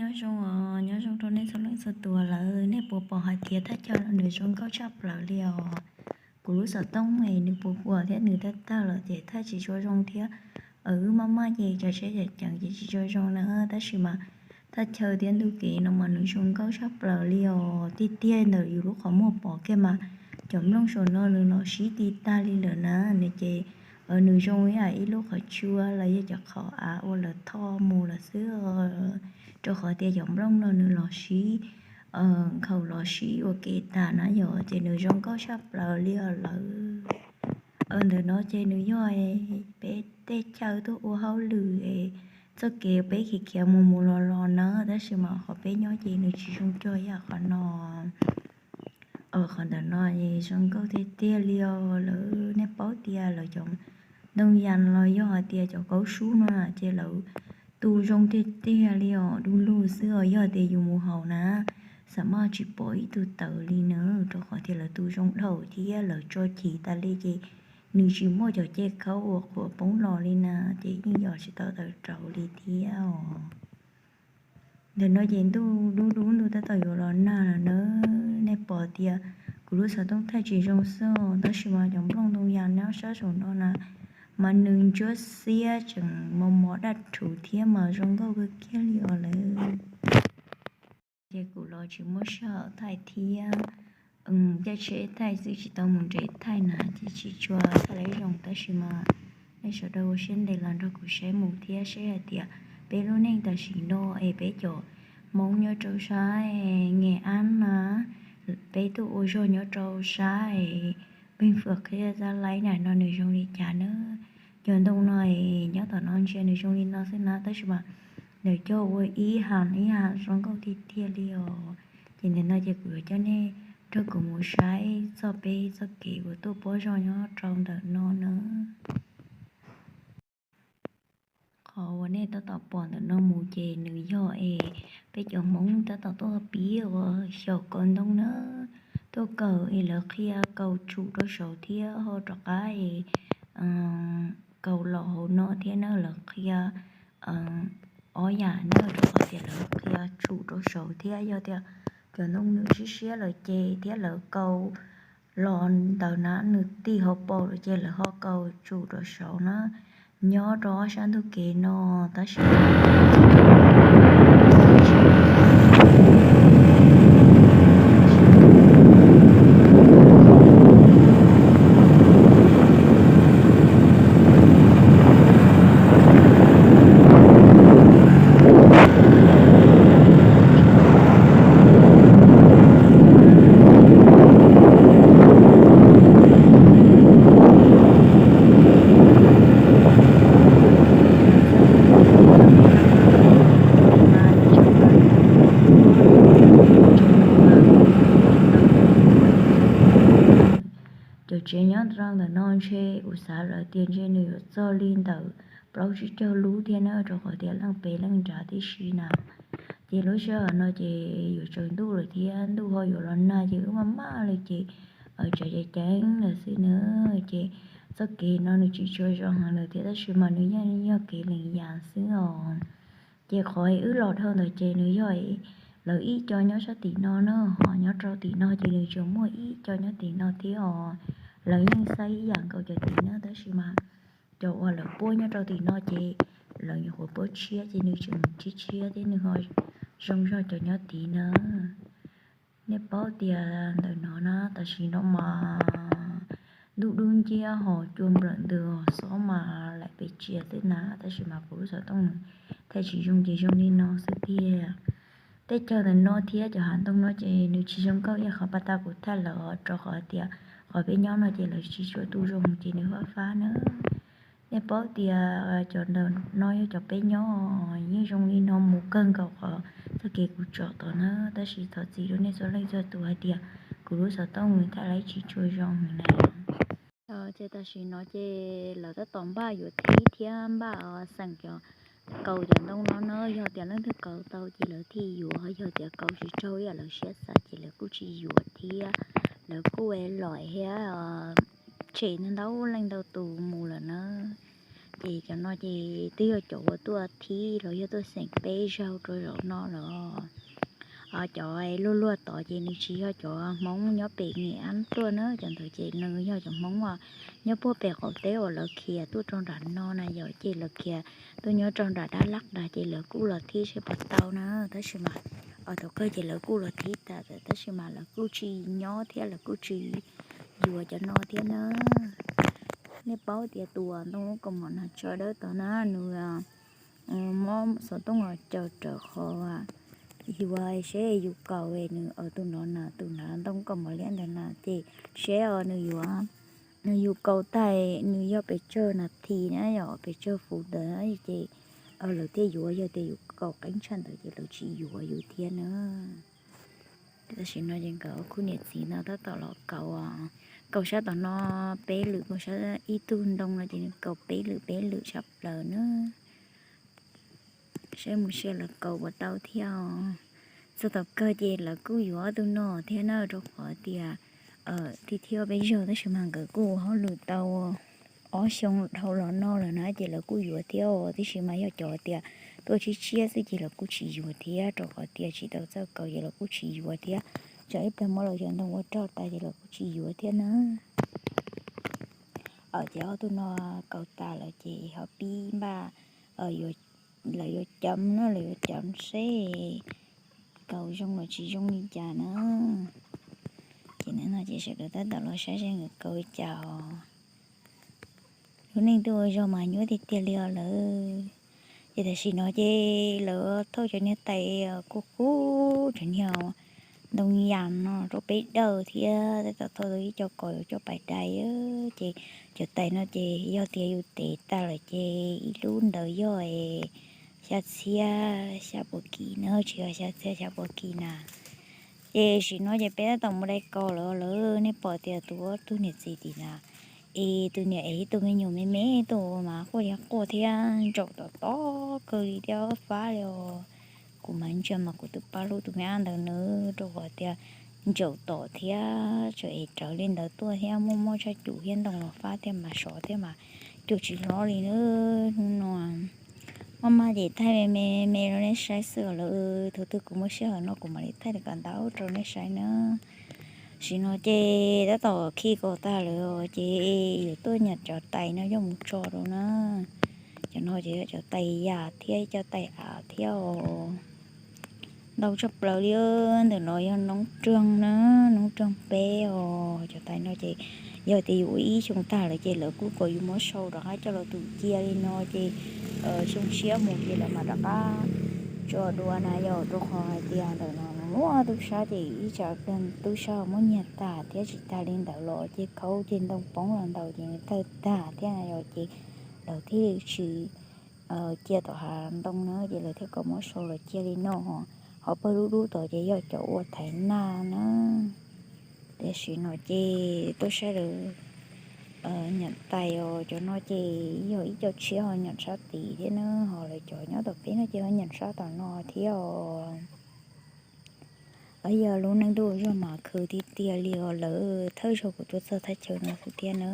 Nyob zoo os, nyob zoo rau nej txhua leej txhua tus lawm. Nej puas pom hais tias thaj chaw no nws zoo nkauj tshaj plaws li os? Kuv lub xov tooj es nws puas puas thiab nws tawg tawg los ces thaij tsis tshua zoo thiab. Wb maj maj ces tsav tsheb ceev ceev ces tsis tshua zoo na, tab sis mas thaj chaw thiab ntu kev no mas nws zoo nkauj tshaj plaws li os. Tiag tiag ntawm yus lub qhov muag pom kiag mas cov nplooj saum no nws los sib ti tag li lawm na. Nws ces nws zoo ib yam ib lub qhov tsua los yog cov qhov av uas lawv tho mus lawm xwb, rau qhov tias cov nplooj no nws los sib nkhaus los sib ua ke tas na yom, ces nws zoo nkauj tshaj plaws li os lawm. Ntawm no ces nws yog peb tej chaw tuaj ua hauj lwm es txoj kev peb khiav khiav mus mus los los na, tab sis mas qhov peb nyob ces nws tsis zoo cog ib yam qhov no. Qhov ntawm no es zoo nkauj tiag tiag li os lawm. Nej paub tias lawv cov ntoo yas los yog hais tias cov kaub sub no ces lawv tu zoo tiag tiag li os, du lug xwb os. Yog tias yus mus haus na, xam maj tsis pom ib tug tawv li na, rau qhov tias lawv tu zoo dhau thiab lawv tso chiv tas li ces nws tsis muaj cov ce khaub uas qhuav poob los li na, ces yeej yos tsis tau tawv rau li thiab os. Ntawm no ces ntuj dub dub, ntuj tab tom yuav los nag lawm na. Nej pom tias kuv lub xov tooj thaij tsis zoo xwb, tab sis mas cov nplooj ntoo yas nyob sab saum no na mas nws ntsuab xiab tseem mos mos daj rhuv thiab mas zoo nkauj kawg kiag li os lawm. Ces kuv los tsis muaj sij hawm thaij thiab, caij tsheb thaij xwb tsis tau mus nres thaij na ces tsis tshua thaij li zoo, tab sis mas nej sawv daws ua siab ntev los nrog kuv saib mus thiab saib hais tias peb lub neej tam sim no es peb cov Hmoob nyob rau sab Nge Ab na, peb tuaj ua zog nyob rau sab Pheej Fwm Qhia Za Lais na no nws zoo li cas na. Cov ntoo no es nyob tom no ntsia nws zoo li no xwb na, tab sis mas nws cog ua ib ham ib ham zoo nkauj tiag tiag li os. Ces ntawm no ces kuv yuav coj nej nrog kuv mus saib txoj peb txoj kev uas tuaj pab zog nyob rau ntawm no na. Qhov uas nej tab tom pom ntawm no mus ces nws yog es peb cov Hmoob tab tom tuaj pib ua xyaum kaus ntoo na. Tuaj kaus es lawv qhia kaus tsum rau saud thiab ho rov qab es kaus los hauv no thiab na, lawv qhia ob yam na, rau qhov tias lawv qhia tsum rau saud thiab yog tias cov ntoo nws siab siab lawm ces thiab lawv kaus los ntawd na nws tig hauv paus lawm ces lawv ho kaus tsum rau saud na. Nyob rau ob sab ntug kev no tab sis Cov tsev nyob rau ntawm no ntshe kuv xav lawm tias ntshe nws yuav txog li ntawm plaub tsib caug lub thiab na, rau qhov tias leej pem leej nrad tib si na. Ces lub sij hawm no ces yuav tsaus ntuj lawm thiab ntuj ho yuav los nag ces wb maj maj li ces tsav ceev ceev lawm xwb na. Ces txoj kev no nws tsis tshua zoo heev lawm thiab tab sis mas nws yeej yog kev lees yas xwb os. Ces qhov wb los dhau ntawd ces nws yog lawv ib co nyob sab tim no na, ho nyob rau tim no ces nws tsuas muaj ib co nyob tim no thiab os. Lawv yeej xaib ib yam nkaus cov tim na tab sis mas cov uas lawv puab nyob rau tim no ces lawv nyuam qhuav puab tshiab ces nws tseem tshiab tshiab thiab nws ho zoo zog cov nyob tid na. Nej paub tias ntawm no na tam sim no mas ntuj dub nciab ho cua nplawm ntws, xob mas laim pes tsia xwb na, tab sis mas kuv lub xov tooj nws thaij tsis zoo ces zoo li no xwb tiag. Tej chaw ntawm no thiab cov hav ntoo no ces nws tsis zoo nkauj ib yam qhov pas tas kuv thaij lawm os, rau qhov tias qhov peb nyob no ces lawv tsis tshua tu zoo ces nws fab fab na. Nej paub tias cov ntawm no yog cov peb nyob, yeej zoo li no mus kawg nkaus qhov txoj kev kuv tsom tod na, tab sis thov txim rau nej txhua leej txhua tus hais tias kuv lub xov tooj nws thaij laib tsis tshua zoo na. Ces tam sim no ces lawv tab tom npaj yuav thib thiab npaj xeem cov kaus cov ntoo no na, yog tias leej twg kaus tau ces lawv thiaj yuav, yog tias kaus tsis raug ib yam lawv siab xav ces lawv kuj tsis yuav thiab. Lawv kuj lom thiab tshem ntau leej ntau tus mus lawm na. Ces cov no ces twb yog cov uas tuaj thib los yog tuaj xeem peb zaug rau zaum no lawm. Cov luag luag tod ces nws tsis yog cov Hmoob nyob pem Nghệ An tuaj na, cov ntawd ces nws yog cov Hmoob uas nyob puag pem qaum teb uas lawv khiav tuaj rau nram no na yom, ces lawv khiav tuaj nyob rau nram Đắk Lắk nrad ces lawv kuj los thib seb puas tau na, tab sis mas thaum kawg ces lawv kuj los thib tas lawm, tab sis mas lawv kuj tsis nyob thiab lawv kuj tsis yuav cov no thiab na. Nej paub tias tus ntoo lub kaus mom no tso dawb tod na, nws mob xov tooj los caws rawv qhov yuav seb yus kaus nws tus no na, tus na ntoo kaus mom liab ntawd na, ces seb os nws yuav, nws yus kaus tag nws yog pes tsawg nas this na yom, pes tsawg fuv ntawd ces lawv thiaj yuav, yog tias yus kaus qeeb tshaj ntawd ces lawv tsis yuav yus thiab na. Tam sim no ces nkawd ob khub niam txiv no tab tom los kaus, kaus sab tom no peb lwm, kaus sab ib tug ntoo no ces nws kaus peb lwm peb lwm sab plaws na. Saib mus saib lawv kaus puas tau thiab os. Txog tom kawg ces lawv kuj yuav ob tug no thiab na, rau qhov tias thiab thiab peb zaug tab sis mas nkawd kuj ua hauj lwm tau ob xyoo dhau los no lawm na ces lawv kuj yuav thiab os, tab sis mas yog cov tias tuaj tshiab tshiab xwb ces lawv kuj tsis yuav thiab, rau qhov tias tsis tau txawj kaus ces lawv kuj tsis yuav thiab. Tsam ib pliag muab lawv cov ntoo ua rog tas ces lawv kuj tsis yuav thiab na. Ces ob tug no kaus tas lawm ces ho pib npaj, lawv yuav cov no, lawv yuav cov seb kaus zoo los tsis zoo li cas na. Ces no ces sawv daws tab tom los saib seb nkawd kaus li cas os. Lub neej twb ua zog mas nyuaj tiag tiag li os lawm. Ces tam sim no ces lawv thauj cov niag tais kub kub, cov niag ntoo yas no rau peb dawj thiab tab tom thauj tau ib co kaus yuav coj pais dai. Ces cov tais no ces yog tias yus tev tas lawm ces ib lub ntawd yog xya txhiab xya puas kis na, tsis yog xya txhiab xya puas kis na. Ces tam sim no ces peb tab tom mus dai kaus lawm lawm, nej pom tias tus ob tug niam txiv tim na, es tus niam es ib tug me nyuam me me tuaj mas quaj li quaj thiab ntsaum tom tom kawg li thiab fab li os. Kuv mas ntsia mas kuv twb pab hlub tus me ab ntawd nawb, rau qhov tias ntsaum tom thiab tseem es rawv li ntawd tuaj thiab muaj muaj tshaj cum thiab ntoo los fab thiab mas sov thiab mas cuag tsis hlob li nawb. Hnub no maj maj ces thaij me me me rau nej saib xwb os lawm, thaum twg kuv muaj sij hawm no kuv mam li thaij kom ntau rau nej saib na. Tam sim no ces tab tom khi kaus tag lawm ces yuav tuaj nyam cov tais no coj mus tso rau na. Cov no ces yog cov tais yas thiab cov tais av thiab os. Ntau tshaj plaws li. Ntawm no yog noob roog na, noob roog peb os. Cov tais no ces yog tias yus ua ib xyoo tag lawm ces lawv kuj kom yus muab sau rov qab coj los tus cia li no ces xyoo tshiab mus ces lawv mam rov qab tso dua na yom, rau qhov hais tias ntawm no muaj tub sab ces ib tsam tub sab muab nyiag tag thiab tsis tag li ntawd los ces khaub ces ntoo poob los ntau ces nws tawg tag thiab na yom, ces lawv thiaj li tsis cia tom hav ntoo na ces lawv thiaj kom muab sau los cia li no, ho pawg dub dub tod ces yog cov ua thaiv naj na. Tam sim no ces tuaj saib lawv nyam tais os, cov no ces yog ib co tshiab ho nyam sab tid thiab na, ho lawv cov nyob tom peb no ces ho nyam sab tom no thiab os. Yog lub neej ntuj zog mas khwv tiag tiag li os lawm, thawj zaug kuv tuaj txog thaj chaw no xwb thiab na.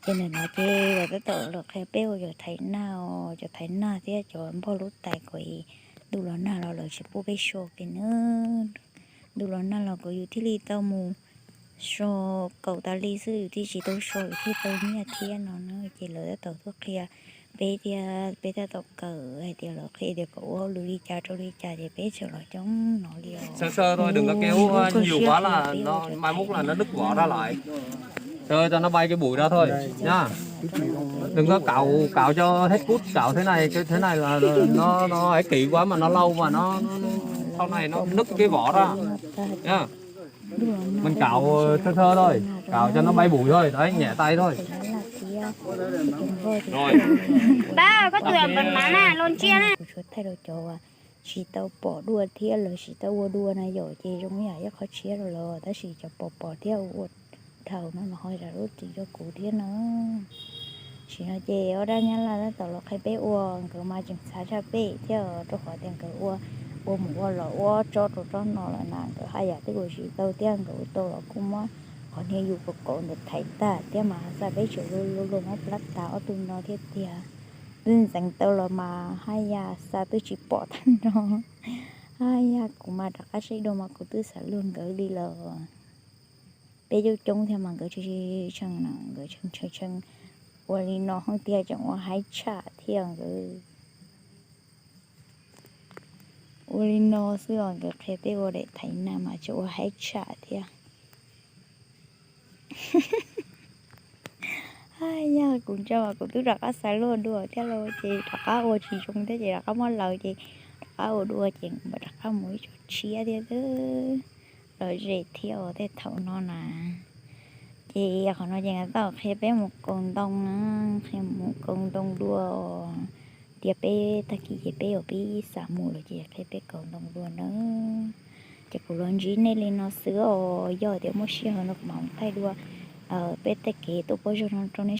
Ces ntawm no ces lawv tab tom los qhia peb ua cov thaiv naj os, cov thaiv naj thiab cov npog lub tais kom ntuj los nag los lawv tsis pub peb so pem na. Ntuj los nag los kom yus thiaj li tau mus so, kaus tas li xwb yus thiaj tsis tau so yus thiaj tau nyiaj thiab no na. Ces lawv tab tom tuaj qhia peb thiab peb tab tom kawm hais tias lawv qhia tias kom ua hauj lwm li cas rau li cas ces peb tseem los coob no li os. Sawv sawv thôi, đừng có kêu nhiều quá là nó mai mốt là nó đứt vỏ ra lại. Sờ cho nó bay cái bụi ra thôi nha. Đừng có cạo, cạo cho hết cút, cạo thế này, cái thế này là nó, nó ấy, kỹ quá mà nó lâu mà nó, nó, nó sau này nó nứt cái vỏ ra nha. Mình cạo sơ sơ thôi, cạo cho nó bay bụi thôi, đấy, nhẹ tay thôi. Rồi. Ba, có tụi bẩn mắn à, lộn chia nè. Kuv tshuav thaij rau cov tsis tau pom dua thiab lawv tsis tau ua dua na yom, ces zoo ib yam ib qho tshiab rau lawm, tab sis cov pom pom thiab ua dhau no mas ho zam lub txim rau kuv thiab no. Tam sim no ces ob dab nyab laj tab tom los qhia peb ua, nkawd mas tseem xav tshaj peb thiab rau qhov tias nkawd ua, ua mus ua los ua tsob rau tsob no lawm na, nkawd haj yam twb ua tsis tau thiab, nkawd ua tau los kuj muab qhov niag yus kaus kaus ntawd thaiv tag thiab mas xav peb tseem luag luag muab plab tas ob tug no thiab tiag. twb ntxeev tau los mas haj yam xa twb tsis pom tag nrho. Haj yam kuv mas rov qab saib dua mas kuv twb xav luag nkawd li lawm. Peb coob coob thiab mas nkawd tshee tshee no, nkawd tshee tshee ua li no hoob tiag tseem ua haib tshaj thiab nkawd. Ua li no xwb os, nkawd qhia peb ua daim thaiv na mas tseem ua haib tshaj thiab. Haj yam kuv ntshai mas kuv twb rov qab xav luag dua thiab lauj, ces rov qab ua tsis zoo thiab ces rov qab muab lawv ces rov qab ua dua ces mam rov qab mus ib co tshiab thiab xwb. Los ze thiab os tej thaum no na. Ces qhov no ces nkawd tau qhia peb mus kaus ntoo na, qhia mus kaus ntoo dua. Tias peb tag kis ces peb yuav pib xav mus lawm ces qhia peb kaus ntoo dua na. Ces kuv los ntsib nej li no xwb os, yog tias muaj sij hawm no kuv mam mus thaij dua peb tej kev tuaj pob zog no rau nej